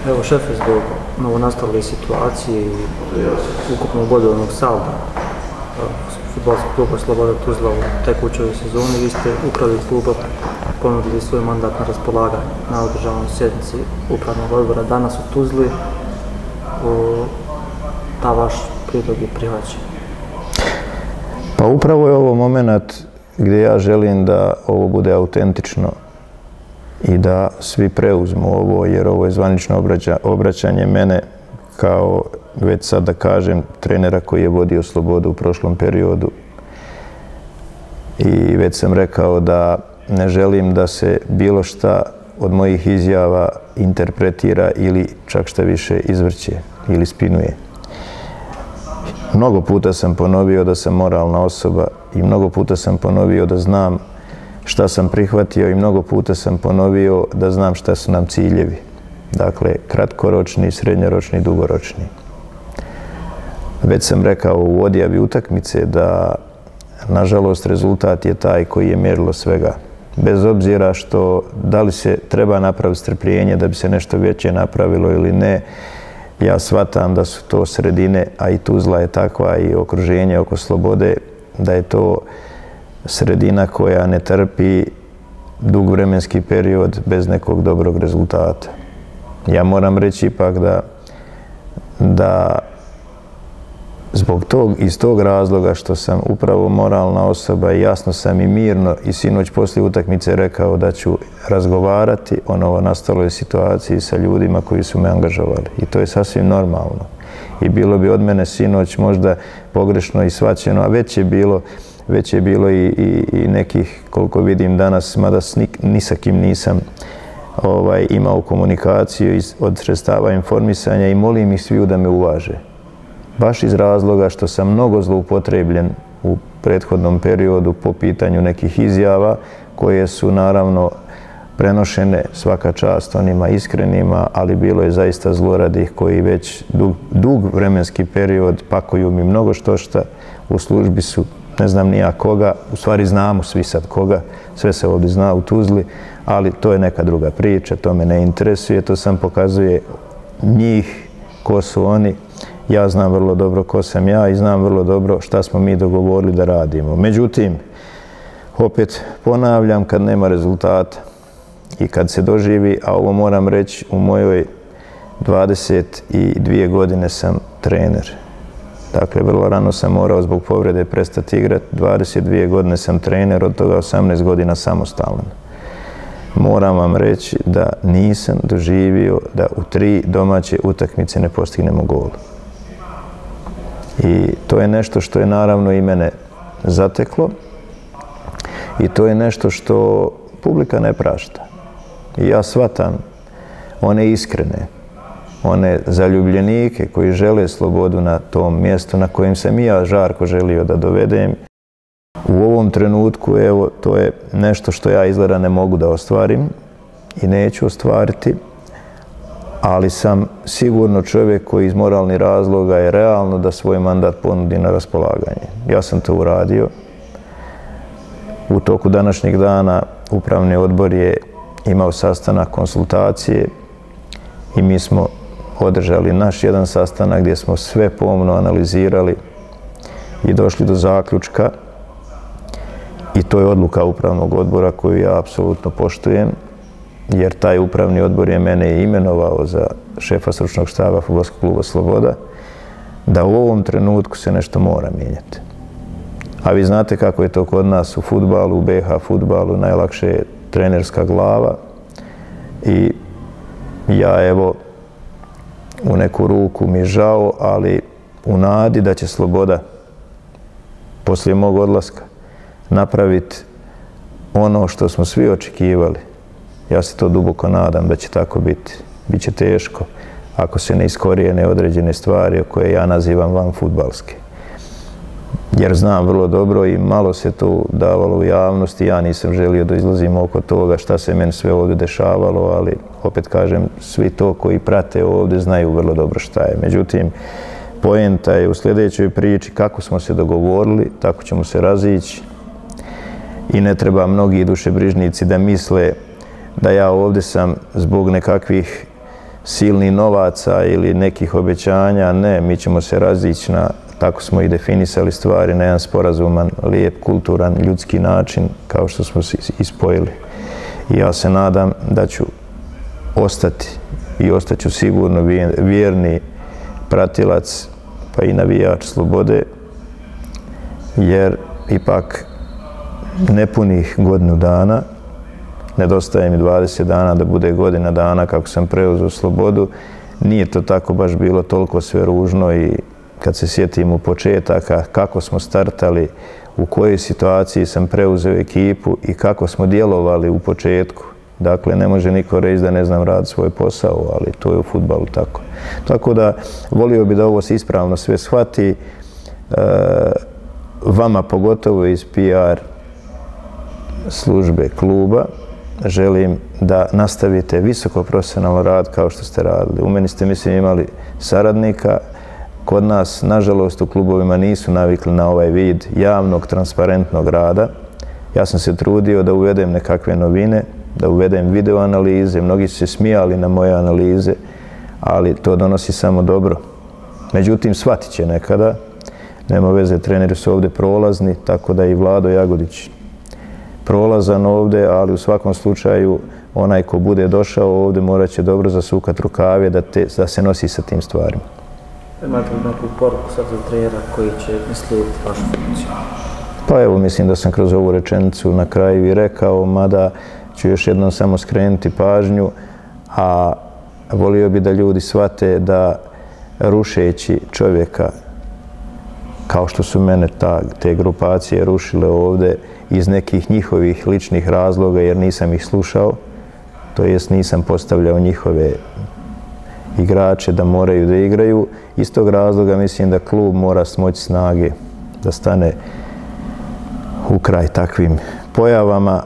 Evo šefe, zbog novonastale situacije i ukupnog bodovnog salda Fudbalskog kluba Sloboda Tuzla u tekućoj sezoni, vi ste upravi kluba ponudili svoj mandat na raspolaganje na održavanoj sjednici upravnog odbora danas u Tuzli. Ta vaš prijedlog je prihvaćen. Pa upravo je ovo moment gdje ja želim da ovo bude autentično i da svi preuzmu ovo, jer ovo je zvanično obraćanje mene kao, već sad da kažem, trenera koji je vodio Slobodu u prošlom periodu. I već sam rekao da ne želim da se bilo šta od mojih izjava interpretira ili čak šta više izvrće ili spinuje. Mnogo puta sam ponovio da sam moralna osoba i mnogo puta sam ponovio da znam šta sam prihvatio i mnogo puta sam ponovio da znam šta su nam ciljevi. Dakle, kratkoročni, srednjoročni, dugoročni. Već sam rekao u odjavi utakmice da, nažalost, rezultat je taj koji je mjerilo svega. Bez obzira što da li se treba napraviti strpljenje da bi se nešto veće napravilo ili ne, ja shvatam da su to sredine, a i Tuzla je takva i okruženje oko Slobode, da je to sredina koja ne trpi dug vremenski period bez nekog dobrog rezultata. Ja moram reći ipak da iz tog razloga što sam upravo moralna osoba i jasno sam i mirno i sinoć poslije utakmice rekao da ću razgovarati o novonastaloj situaciji sa ljudima koji su me angažovali. I to je sasvim normalno. I bilo bi od mene sinoć možda pogrešno i shvaćeno, a već je bilo i nekih, koliko vidim danas, mada ni sa kim nisam imao komunikaciju od sredstava informisanja i molim ih sviju da me uvaže. Baš iz razloga što sam mnogo zloupotrebljen u prethodnom periodu po pitanju nekih izjava koje su naravno prenošene, svaka čast onima iskrenima, ali bilo je zaista zloradih koji već dug vremenski period pakuju mi mnogo štošta, u službi su ne znam ni ja koga, u stvari znamo svi sad koga, sve se ovdje zna u Tuzli, ali to je neka druga priča, to me ne interesuje, to sam pokazuje njih, ko su oni. Ja znam vrlo dobro ko sam ja i znam vrlo dobro šta smo mi dogovorili da radimo. Međutim, opet ponavljam, kad nema rezultata i kad se doživi, a ovo moram reći, u mojoj 22 godine sam trener. Dakle, vrlo rano sam morao zbog povrede prestati igrati. 22 godine sam trener, od toga 18 godina samostalan. Moram vam reći da nisam doživio da u 3 domaće utakmice ne postignemo gol. I to je nešto što je naravno i mene zateklo i to je nešto što publika ne prašta. I ja shvatam one iskrene, one zaljubljenike koji žele Slobodu na tom mjestu na kojem sam i ja žarko želio da dovedem. U ovom trenutku, evo, to je nešto što ja izgleda ne mogu da ostvarim i neću ostvariti, ali sam sigurno čovjek koji iz moralnih razloga je realno da svoj mandat ponudi na raspolaganje. Ja sam to uradio. U toku današnjeg dana upravni odbor je imao sastanak konsultacije i mi smo održali naš jedan sastanak gdje smo sve pomno analizirali i došli do zaključka, i to je odluka upravnog odbora koju ja apsolutno poštujem, jer taj upravni odbor je mene imenovao za šefa stručnog štaba Fudbalskog kluba Sloboda, da u ovom trenutku se nešto mora mijenjati. A vi znate kako je to kod nas u fudbalu, u BH fudbalu, najlakše je trenerska glava i ja, evo, u neku ruku mi je žao, ali u nadi da će Sloboda poslije mog odlaska napraviti ono što smo svi očekivali. Ja se to duboko nadam da će tako biti. Biće teško ako se ne iskorijene određene stvari koje ja nazivam vanfudbalske. Jer znam vrlo dobro i malo se to davalo u javnosti, ja nisam želio da izlazim oko toga šta se meni sve ovdje dešavalo, ali opet kažem, svi to koji prate ovdje znaju vrlo dobro šta je. Međutim, poenta je u sljedećoj priči kako smo se dogovorili, tako ćemo se razići i ne treba mnogi dušebrižnici da misle da ja ovdje sam zbog nekakvih silnih novaca ili nekih obećanja, ne, mi ćemo se razići tako smo i definisali stvari, na jedan sporazuman, lijep, kulturan, ljudski način, kao što smo se ispojili. I ja se nadam da ću ostati i ostaću sigurno vjerni pratilac, pa i navijač Slobode, jer ipak nepunih godinu dana, nedostaje mi 20 dana da bude godina dana kako sam preuzeo Slobodu, nije to tako baš bilo toliko sve ružno i kad se sjetim u početaka kako smo startali, u kojoj situaciji sam preuzeo ekipu i kako smo djelovali u početku. Dakle, ne može niko reći da ne znam raditi svoj posao, ali to je u fudbalu tako. Tako da, volio bi da ovo se ispravno sve shvati. Vama pogotovo iz PR službe kluba želim da nastavite visoko profesionalan rad kao što ste radili. U meni ste, mislim, imali saradnika. Kod nas, nažalost, u klubovima nisu navikli na ovaj vid javnog, transparentnog rada. Ja sam se trudio da uvedem nekakve novine, da uvedem video analize. Mnogi su se smijali na moje analize, ali to donosi samo dobro. Međutim, shvatit će nekada. Nema veze, treneri su ovdje prolazni, tako da i Vlado Jagodić prolazan ovdje, ali u svakom slučaju onaj ko bude došao ovdje morat će dobro zasukati rukave da se nosi sa tim stvarima. Imate li neku poruku sad za trenera koji će naslijediti vašu funkciju? Pa evo, mislim da sam kroz ovu rečenicu na kraju i rekao, mada ću još jednom samo skrenuti pažnju, a volio bi da ljudi shvate da rušeći čovjeka kao što su mene te grupacije rušile ovdje iz nekih njihovih ličnih razloga jer nisam ih slušao, to jest nisam postavljao njihove igrače da moraju da igraju. Iz tog razloga mislim da klub mora smoći snage da stane u kraj takvim pojavama,